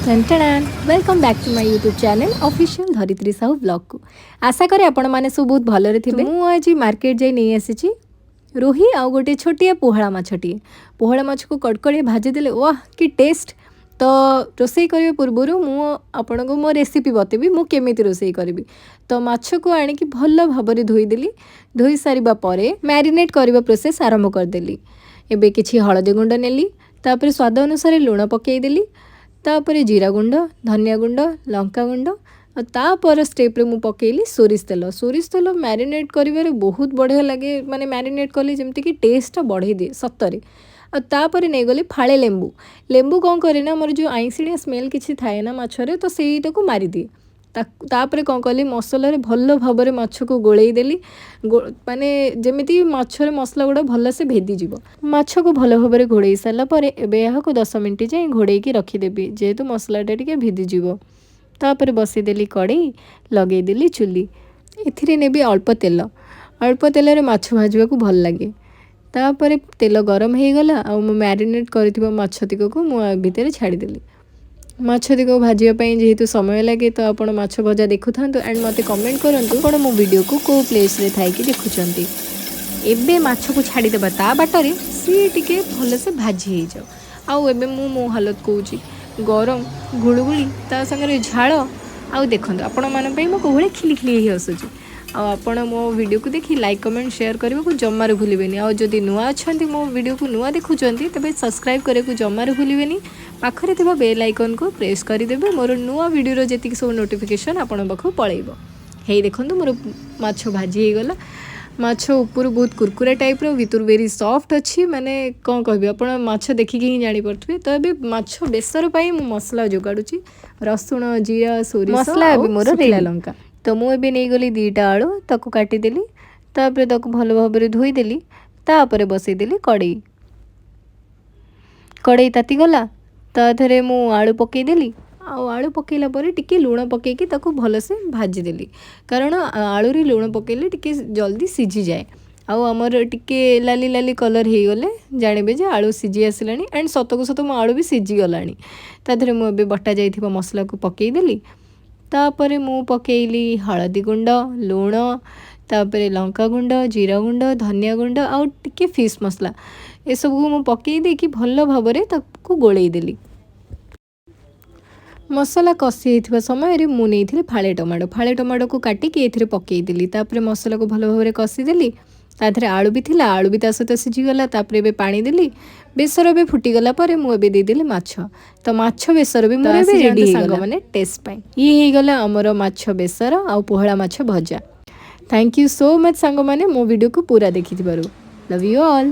ଟେଣ୍ଟଣାନ୍, welcome back to my YouTube channel Official Dharitri Sahu ବ୍ଲଗ୍କୁ। ଆଶା କରେ ଆପଣମାନେ ସବୁ ବହୁତ ଭଲରେ ଥିବେ। ମୁଁ ଆଜି ମାର୍କେଟ ଯାଇ ନେଇ ଆସିଛି ରୋହି ଆଉ ଗୋଟେ ଛୋଟିଆ ପୋହଳା ମାଛଟିଏ। ପୋହଳା ମାଛକୁ କଡ଼କଡ଼ିଆ ଭାଜିଦେଲେ, ୱାହ କି ଟେଷ୍ଟ! ତ ରୋଷେଇ କରିବା ପୂର୍ବରୁ ମୁଁ ଆପଣଙ୍କୁ ମୋ ରେସିପି ବତେଇବି, ମୁଁ କେମିତି ରୋଷେଇ କରିବି। ତ ମାଛକୁ ଆଣିକି ଭଲ ଭାବରେ ଧୋଇଦେଲି। ଧୋଇ ସାରିବା ପରେ ମ୍ୟାରିନେଟ୍ କରିବା ପ୍ରୋସେସ୍ ଆରମ୍ଭ କରିଦେଲି। ଏବେ କିଛି ହଳଦୀ ଗୁଣ୍ଡ ନେଲି, ତାପରେ ସ୍ୱାଦ ଅନୁସାରେ ଲୁଣ ପକାଇଦେଲି, ତାପରେ ଜିରା ଗୁଣ୍ଡ, ଧନିଆ ଗୁଣ୍ଡ, ଲଙ୍କା ଗୁଣ୍ଡ ଆଉ ତାପର ଷ୍ଟେପ୍ରେ ମୁଁ ପକାଇଲି ସୋରିଷ ତେଲ। ସୋରିଷ ତେଲ ମ୍ୟାରିନେଟ୍ କରିବାରେ ବହୁତ ବଢ଼ିଆ ଲାଗେ, ମାନେ ମ୍ୟାରିନେଟ୍ କଲେ ଯେମିତିକି ଟେଷ୍ଟଟା ବଢ଼େଇ ଦିଏ ସତରେ। ଆଉ ତାପରେ ନେଇଗଲି ଫାଳେ ଲେମ୍ବୁ। ଲେମ୍ବୁ କ'ଣ କରେ ନା, ଆମର ଯେଉଁ ଆଇଁଷିଣିଆ ସ୍ମେଲ୍ କିଛି ଥାଏ ନା ମାଛରେ, ତ ସେଇଟାକୁ ମାରିଦିଏ ତାକୁ। ତାପରେ କ'ଣ କଲି, ମସଲାରେ ଭଲ ଭାବରେ ମାଛକୁ ଗୋଳେଇ ଦେଲି, ମାନେ ଯେମିତି ମାଛରେ ମସଲା ଗୁଡ଼ା ଭଲସେ ଭେଦିଯିବ। ମାଛକୁ ଭଲ ଭାବରେ ଘୋଡ଼େଇ ସାରିଲା ପରେ ଏବେ ଏହାକୁ 10 ମିନିଟ୍ ଯାଏଁ ଘୋଡ଼େଇକି ରଖିଦେବି, ଯେହେତୁ ମସଲାଟା ଟିକେ ଭିଦିଯିବ। ତାପରେ ବସେଇଦେଲି କଡ଼େଇ, ଲଗେଇଦେଲି ଚୁଲି। ଏଥିରେ ନେବି ଅଳ୍ପ ତେଲ। ଅଳ୍ପ ତେଲରେ ମାଛ ଭାଜିବାକୁ ଭଲ ଲାଗେ। ତାପରେ ତେଲ ଗରମ ହେଇଗଲା ଆଉ ମୁଁ ମ୍ୟାରିନେଟ୍ କରିଥିବା ମାଛ ତିକକୁ ମୁଁ ଆ ଭିତରେ ଛାଡ଼ିଦେଲି। ମାଛ ତିକ ଭାଜିବା ପାଇଁ ଯେହେତୁ ସମୟ ଲାଗେ, ତ ଆପଣ ମାଛ ଭଜା ଦେଖୁଥାନ୍ତୁ ଆଣ୍ଡ ମୋତେ କମେଣ୍ଟ କରନ୍ତୁ ଆପଣ ମୋ ଭିଡ଼ିଓକୁ କେଉଁ ପ୍ଲେସ୍ରେ ଥାଇକି ଦେଖୁଛନ୍ତି। ଏବେ ମାଛକୁ ଛାଡ଼ିଦେବା ତା ବାଟରେ, ସିଏ ଟିକେ ଭଲସେ ଭାଜି ହେଇଯାଉ। ଆଉ ଏବେ ମୁଁ ମୋ ହାଲତ କହୁଛି, ଗରମ ଗୁଳୁଗୁଳି, ତା ସାଙ୍ଗରେ ଝାଳ। ଆଉ ଦେଖନ୍ତୁ, ଆପଣମାନଙ୍କ ପାଇଁ ମୁଁ କେଉଁ ଭଳିଆ ଖିଲି ଖିଲି ହେଇ ହସୁଛି। ଆଉ ଆପଣ ମୋ ଭିଡ଼ିଓକୁ ଦେଖି ଲାଇକ୍, କମେଣ୍ଟ, ସେୟାର କରିବାକୁ ଜମାରୁ ଭୁଲିବେନି। ଆଉ ଯଦି ନୂଆ ଅଛନ୍ତି, ମୋ ଭିଡ଼ିଓକୁ ନୂଆ ଦେଖୁଛନ୍ତି, ତେବେ ସବସ୍କ୍ରାଇବ୍ କରିବାକୁ ଜମାରୁ ଭୁଲିବେନି। ପାଖରେ ଥିବା ବେଲ୍ ଆଇକନ୍କୁ ପ୍ରେସ୍ କରିଦେବେ। ମୋର ନୂଆ ଭିଡ଼ିଓର ଯେତିକି ସବୁ ନୋଟିଫିକେସନ୍ ଆପଣଙ୍କ ପାଖକୁ ପଳେଇବ। ହେଇ ଦେଖନ୍ତୁ, ମୋର ମାଛ ଭାଜି ହେଇଗଲା। ମାଛ ଉପରୁ ବହୁତ କୁରକୁରା ଟାଇପ୍ର, ଭିତରୁ ଭେରି ସଫ୍ଟ ଅଛି। ମାନେ କ'ଣ କହିବି, ଆପଣ ମାଛ ଦେଖିକି ହିଁ ଜାଣିପାରୁଥିବେ। ତ ଏବେ ମାଛ ବେସର ପାଇଁ ମୁଁ ମସଲା ଯୋଗାଡ଼ୁଛି, ରସୁଣ, ଜିରା, ସୋରିଷ ମସଲା ଆଉ ଏବେ ମୋର ଶୁଖିଲା ready। ଲଙ୍କା। ତ ମୁଁ ଏବେ ନେଇଗଲି ଦୁଇଟା ଆଳୁ, ତାକୁ କାଟିଦେଲି, ତାପରେ ତାକୁ ଭଲ ଭାବରେ ଧୋଇଦେଲି। ତାପରେ ବସେଇଦେଲି କଡ଼େଇ। କଡ଼େଇ ତାତିଗଲା, ତା ଦେହରେ ମୁଁ ଆଳୁ ପକାଇଦେଲି। ଆଉ ଆଳୁ ପକାଇଲା ପରେ ଟିକେ ଲୁଣ ପକାଇକି ତାକୁ ଭଲସେ ଭାଜିଦେଲି, କାରଣ ଆଳୁରେ ଲୁଣ ପକାଇଲେ ଟିକେ ଜଲ୍ଦି ସିଝିଯାଏ। ଆଉ ଆମର ଟିକେ ଲାଲି ଲାଲି କଲର୍ ହେଇଗଲେ ଜାଣିବେ ଯେ ଆଳୁ ସିଝି ଆସିଲାଣି। ଆଣ୍ଡ ସତକୁ ସତ ମୋ ଆଳୁ ବି ସିଝିଗଲାଣି। ତା ଦେହରେ ମୁଁ ଏବେ ବଟା ଯାଇଥିବା ମସଲାକୁ ପକାଇଦେଲି। ତାପରେ ମୁଁ ପକାଇଲି ହଳଦୀ ଗୁଣ୍ଡ, ଲୁଣ, ତାପରେ ଲଙ୍କା ଗୁଣ୍ଡ, ଜିରା ଗୁଣ୍ଡ, ଧନିଆ ଗୁଣ୍ଡ ଆଉ ଟିକେ ଫିସ୍ ମସଲା। ଏସବୁକୁ ମୁଁ ପକାଇ ଦେଇକି ଭଲ ଭାବରେ ତାକୁ ଗୋଳେଇ ଦେଲି। ମସଲା କଷି ହେଇଥିବା ସମୟରେ ମୁଁ ନେଇଥିଲି ଫାଳେ ଟମାଟୋ। ଫାଳେ ଟମାଟୋକୁ କାଟିକି ଏଥିରେ ପକାଇଦେଲି। ତାପରେ ମସଲାକୁ ଭଲ ଭାବରେ କଷିଦେଲି। ତା ଦେହରେ ଆଳୁ ବି ଥିଲା, ଆଳୁ ବି ତା ସହିତ ସିଝିଗଲା। ତାପରେ ଏବେ ପାଣି ଦେଲି। ବେସର ଏବେ ଫୁଟିଗଲା ପରେ ମୁଁ ଏବେ ଦେଇଦେଲି ମାଛ। ତ ମାଛ ବେସର ବି ମୋର ଏବେ ରେଡ଼ି ହେଇଗଲା ସାଙ୍ଗମାନେ, ଟେଷ୍ଟ ପାଇଁ। ଇଏ ହେଇଗଲା ଆମର ମାଛ ବେସର ଆଉ ପୋହଳା ମାଛ ଭଜା। Thank you so much ସାଙ୍ଗମାନେ, ମୋ ଭିଡ଼ିଓକୁ ପୁରା ଦେଖିଥିବାରୁ। Love you all.